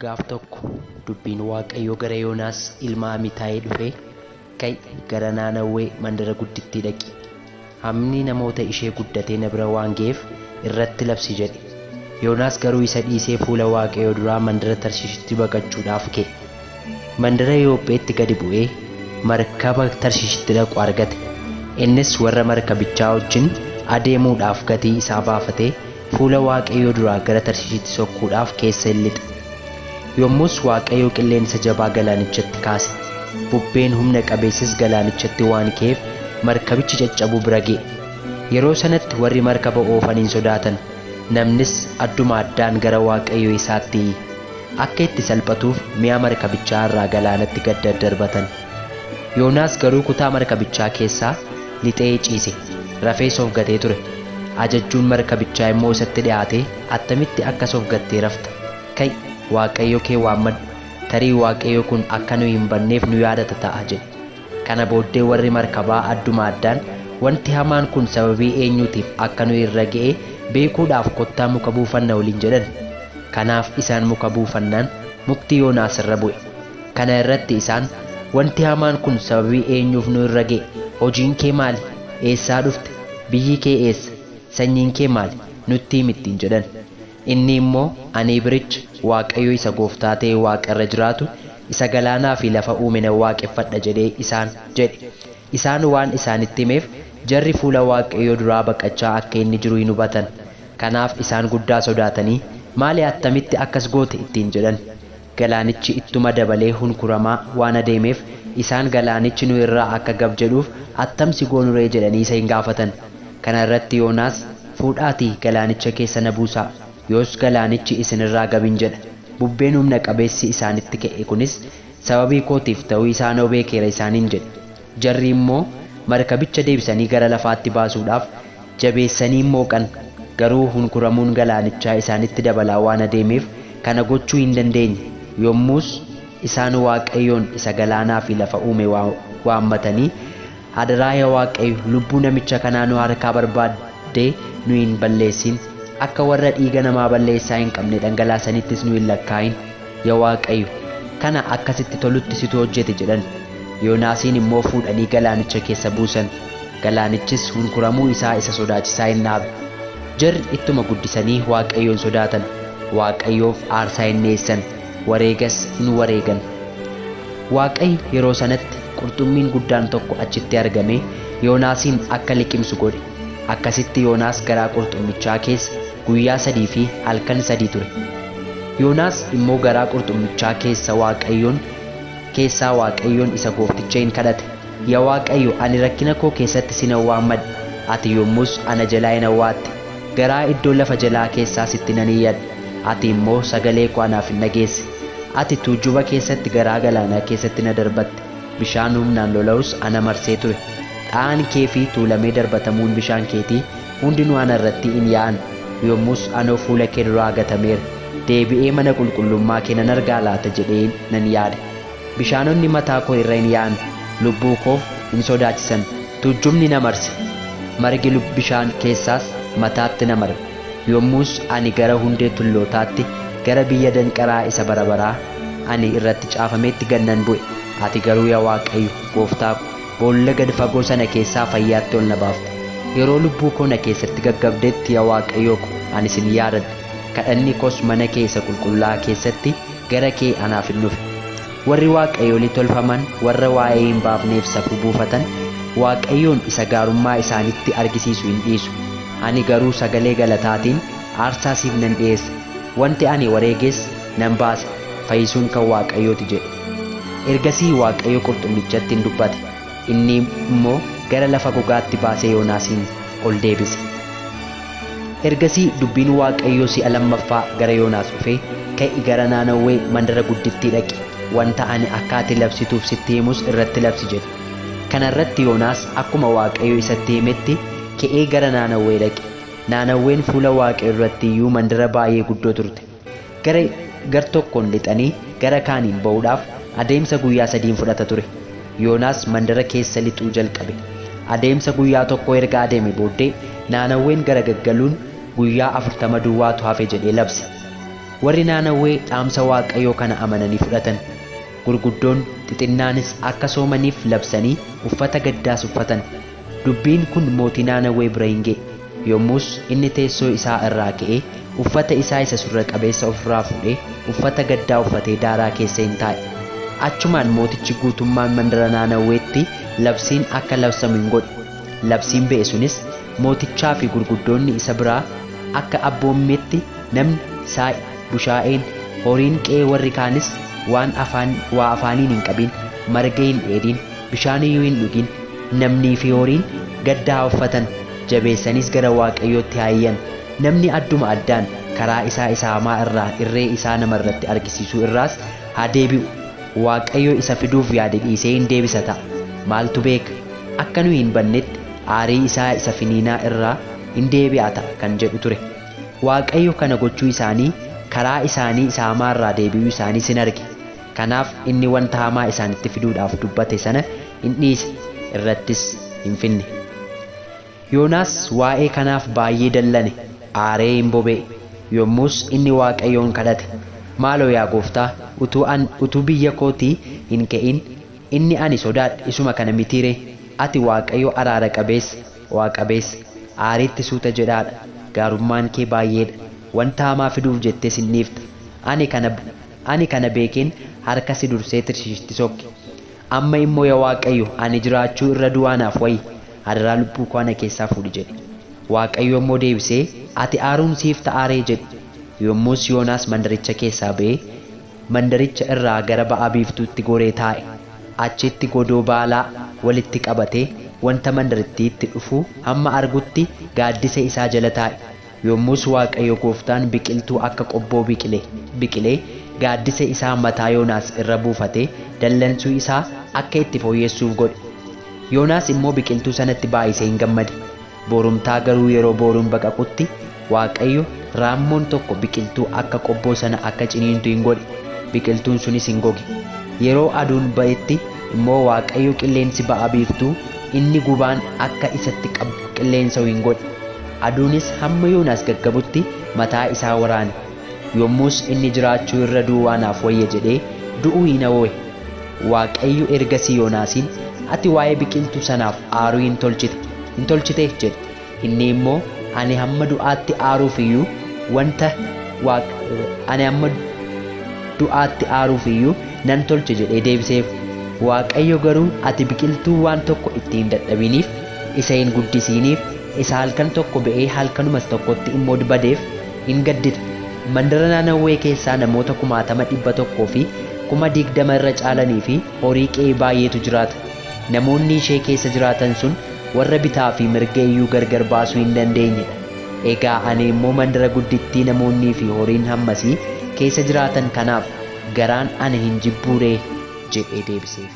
Gaaf tokko dubbiin Waaqayyoo gara Yoonaas ilma Amitaayii dhufee, Ka'i, gara Naanawwee mandara guddittii dhaqi! Hammni namoota ishee guddatee na bira waan ga'eef irratti labsi jedhe. Yoonaas garuu isa dhiisee fuula Waaqayyoo duraa mandara Tarshiishitti baqachuudhaaf ka'e. Mandara Yoopheetti gadi bu'ee markaba Tarshiishitti dhaqu argate. Innis warra markabichaa wajjin adeemuudhaaf gatii isaa baafatee fuula Waaqayyoo duraa gara Tarshiishitti sokkuudhaaf keessa in lixe. Yommus Waaqayyo qilleensa jabaa galaanichatti kaase, bubbeen humna qabeessis galaanichatti waan ka'eef markabichi caccabuu bira ga'e. Yeroo sanatti warri markaba oofan in sodaatan, namnis adduma addaan gara waaqayyo isaatti iyye. Akka itti salphatuuf mi'a markabichaa irraa galaanatti gad daddarbatan. Yoonaas garuu kutaa markabichaa keessaa lixee ciise, rafees of gatee ture. Ajajjuun markabichaa immoo isatti dhi'aatee, Attamitti akkas of gattee rafta? Ka'i, waaqayyo kee waammadhu! Tarii waaqayyo kun akka nuyi hin badneef nu yaadata ta'a jedhe. Kana booddee warri markabaa adduma addaan, Wanti hamaan kun sababii eenyuutiif akka nu irra ga'e beekuudhaaf kottaa muka buufanna waliin jedhan. Kanaaf isaan muka buufannaan mukti Yoonaas irra bu'e. Kana irratti isaan, Wanti hamaan kun sababii eenyuuf nu irra ga'e? Hojiin kee maali? Eessaa dhufte? Biyyi kee eessa? Sanyiin kee maali? Nutti himi ittiin jedhan. Inni immoo, Ani Ibricha, Waaqayyo isa gooftaa ta'ee waaqa irra jiraatu, isa galaanaa fi lafa uume nan waaqeffadha jedhee isaan jedhe. Isaan waan isaanitti himeef, jarri fuula Waaqayyoo duraa baqachaa akka inni jiru in hubatan. Kanaaf isaan guddaa sodaatanii, Maali attamitti akkas goote? ittiin jedhan. Galaanichi ittuma dabalee hunkuramaa waan adeemeef, isaan galaanichi nu irraa akka gab jedhuuf attam si goonu ree jedhanii isa in gaafatan. Kana irratti Yoonaas, Fuudhaatii galaanicha keessa na buusaa! Yoos galaanichi isin irraa gab in jedha, bubbeen humna-qabeessi isaanitti ka'e kunis sababii kootiif ta'uu isaa anoo beekeera isaaniin jedhe. Jarri immoo markabicha deebisanii gara lafaatti baasuudhaaf jabeessanii in mooqan, garuu hunkuramuun galaanichaa isaanitti dabalaa waan adeemeef, kana gochuu hin dandeenye. Yommus isaan Waaqayyoon isa galaanaa fi lafa uume waammatanii, Hadaraa yaa Waaqayyo, lubbuu namicha kanaa nu harkaa barbaaddee nu hin balleessin, akka warra dhiiga namaa balleessaa hin qabne dhangalaasaniittis nu hin lakkaa'in! Yaa Waaqayyo, kana akka sitti tolutti situ hojjete jedhan. Yoonaasiin immoo fuudhanii galaanicha keessa buusan, galaanichis hunkuramuu isaa isa sodaachisaa in dhaabe. Jarri ittuma guddisanii Waaqayyoon sodaatan, Waaqayyoof aarsaa in dhi'eessan, wareegas in wareegan. Waaqayyo yeroo sanatti qurxummiin guddaan tokko achitti argamee Yoonaasiin akka liqimsu godhe. Akkasitti Yoonaas garaa qurxummichaa keessa guyyaa sadii fi halkan sadii ture. Yoonaas immoo garaa qurxummichaa keessa Waaqayyoon keessaa Waaqayyoon isa goofticha in kadhate. Ya Waaqayyo, ani rakkina koo keessatti si nan waammadhe, ati yommus ana jalaa in awwaatte. Garaa iddoo lafa jalaa keessaa sitti nan iyyadhe, ati immoo sagalee koo anaaf in dhageesse. Ati tuujjuba keessatti garaa galaanaa keessatti na darbatte, bishaan humnaan lola'us ana marsee ture. Dha'aan kee fi tuulamee darbatamuun bishaan keetii hundinuu ana irratti in yaa'an, yommus anoo fuula kee duraa gatameera, deebi'ee mana qulqullummaa kee nan argaa laata jedhee nan yaade. Bishaanonni mataa koo irra in yaa'an, lubbuu koof in sodaachisan, tuujjubni na marse, margi bishaan keessaas mataatti na marme. Yommus ani gara hundee tullootaatti, gara biyya danqaraa isa bara baraa ani irratti caafameetti gad nan bu'e, ati garuu yaa Waaqayyo, gooftaa ko, boolla gad fagoo sana keessaa fayyaatti ol na baafte. Yeroo lubbuu koo na keessatti gaggabdetti yaa Waaqayyoo ko, ani sin yaadadhe, kadhanni koos mana kee isa qulqullaa'aa keessatti gara kee anaaf in dhufe. Warri waaqayyolii tolfaman warra waa'ee hin baafneef safuu buufatan, Waaqayyoon isa gaarummaa isaanitti argisiisu in dhiisu. Ani garuu sagalee galataatiin aarsaa siif nan dhi'eessa, wanti ani wareeges nan baasa, fayyisuun kan Waaqayyoo ti jedhe. Ergasii Waaqayyo qurxummichatti in dubbate, inni immoo gara lafa gogaatti baasee Yoonaasiin ol deebise. Ergasii dubbiin Waaqayyoo si'a lammaffaa gara Yoonaas dhufee, Ka'i gara Naanawwee mandara guddittii dhaqi, wanta ani akka ati labsituuf sitti himus irratti labsi jedhe. Kana irratti Yoonaas akkuma Waaqayyo isatti himetti ka'ee gara Naanawwee dhaqe. Naanawween fuula Waaqayyoo duratti iyyuu mandara baay'ee guddoo turte. Gara gar tokkoon lixanii gara kaaniin ba'uudhaaf adeemsa guyyaa sadii in fudhata ture. Yoonaas mandara keessa lixuu jalqabe. Adeemsa guyyaa tokkoo erga adeeme booddee, Naanawween garagaggaluun guyyaa 40 duwwaatu hafe jedhee labse. Warri Naanawwee dhaamsa Waaqayyoo kana amananii fudhatan. Gurguddoon xixinnaanis akka soomaniif labsanii uffata gaddaas uffatan. Dubbiin kun mootii Naanawwee bira hin ga'e. Yommus inni teessoo isaa irraa ka'ee uffata isaa isa surra qabeessa ofirraa fuudhee uffata gaddaa uffatee daaraa keessa hin taa'e. Achumaan mootichi guutummaan mandara Naanawweetti labsiin akka labsamu hin godhe. Labsiin ba'e sunis mootichaa fi gurguddoonni isa biraa akka abboommetti namni, saa'i, bushaa'een, horiin qe'ee warri kaanis waan afaan waa afaaniin hin qabin, marga hin dheedin, bishaan iyyuu hin dhugin, namnii fi horiin gadda haa uffatan, jabeessaniis gara Waaqayyootti haa iyyan. Namni adduma addaan karaa isaa isa hamaa irraa irree isaa nama irratti argisiisuu irraas haa deebi'u. Waaqayyo isa fiduuf yaade dhiisee hin deebisa ta'a. Maaltu beeka? Akka nuyi hin badnetti aarii isaa isa finiinaa irraa in deebi'a ta'a kan jedhu ture. Waaqayyo kana gochuu isaanii karaa isaanii isa hamaa irraa deebi'uu isaaniis in arge. Kanaaf inni wanta hamaa isaanitti fiduudhaaf dubbate sana in dhiise, irrattis hin finne. Yoonaas waa'ee kanaaf baay'ee dallane, aaree hin boba'e. Yommus inni Waaqayyoon kadhate. Maaloo yaa gooftaa, utuu an utuu biyya kootii hin ka'in inni ani sodaadhe isuma kana mitii ree? Ati Waaqayyo araara qabeessa, o'a qabeessa, aariitti suuta jedhaa dha, gaarummaan kee baay'ee dha, wanta hamaa fiduuf jettees hin dhiifta. Ani kana ani kana beekeen harka si dursee Tirshiishitti sokke. Amma immoo yaa Waaqayyo, ani jiraachuu irra du'aa naaf wayya, adaraa lubbuu koo ana keessaa fuudhi jedhe. Waaqayyo immoo deebisee, Ati aaruun siif ta'aa ree? jedhe. Yommus Yoonaas mandaricha keessaa ba'ee, mandaricha irraa gara ba'a biiftuutti goree taa'e. Achitti godoo baalaa walitti qabatee, wanta mandarittiitti dhufu hamma argutti gaaddisa isaa jala taa'e. Yommus Waaqayyo gooftaan biqiltuu akka qobboo biqile biqilee gaaddisa isaa mataa Yoonaas irra buufatee dallansuu isaa akka itti fooyyessuuf godhe. Yoonaas immoo biqiltuu sanatti baay'isee hin gammade. Boorumtaa garuu yeroo booruun baqaqutti Waaqayyo raammoon tokko biqiltuu akka qobboo sana akka ciniintu hin godhe, biqiltuun sunis hin goge. Yeroo aduun ba'etti immoo Waaqayyo qilleensi ba'a biiftuu inni gubaan akka isatti qilleensa'u hin godhe. Aduunis hamma Yoonaas gaggabutti mataa isaa waraane. Yommus inni jiraachuu irra du'uu anaaf wayya jedhee du'uu hin hawwe. Waaqayyo ergasii Yoonaasiin, Ati waa'ee biqiltuu sanaaf aaruu hin tolchite, hin tolchite jedhe. Inni immoo, Ani hamma du'aatti aaruuf iyyuu wanta Waaq ani hamma du'aatti aaruuf iyyuu nan tolche jedhee deebiseef. Waaqayyo garuu, Ati biqiltuu waan tokko itti hin dadhabiniif, isa hin guddisiiniif, isa halkan tokko ba'ee halkanumas tokkotti immoo badeef in gaddita. Mandara Naanawwee keessaa namoota kumaatama 120,000 irra caalanii fi horii qe'ee baay'eetu jiraata. Namoonni ishee keessa jiraatan sun warra bitaa fi mirga iyyuu gargar baasuu hin dandeenye dha. Egaa ani immoo mandara guddittii namoonnii fi horiin hammasii keessa jiraatan kanaaf garaan ana hin jibbuu ree? jedhee deebiseef.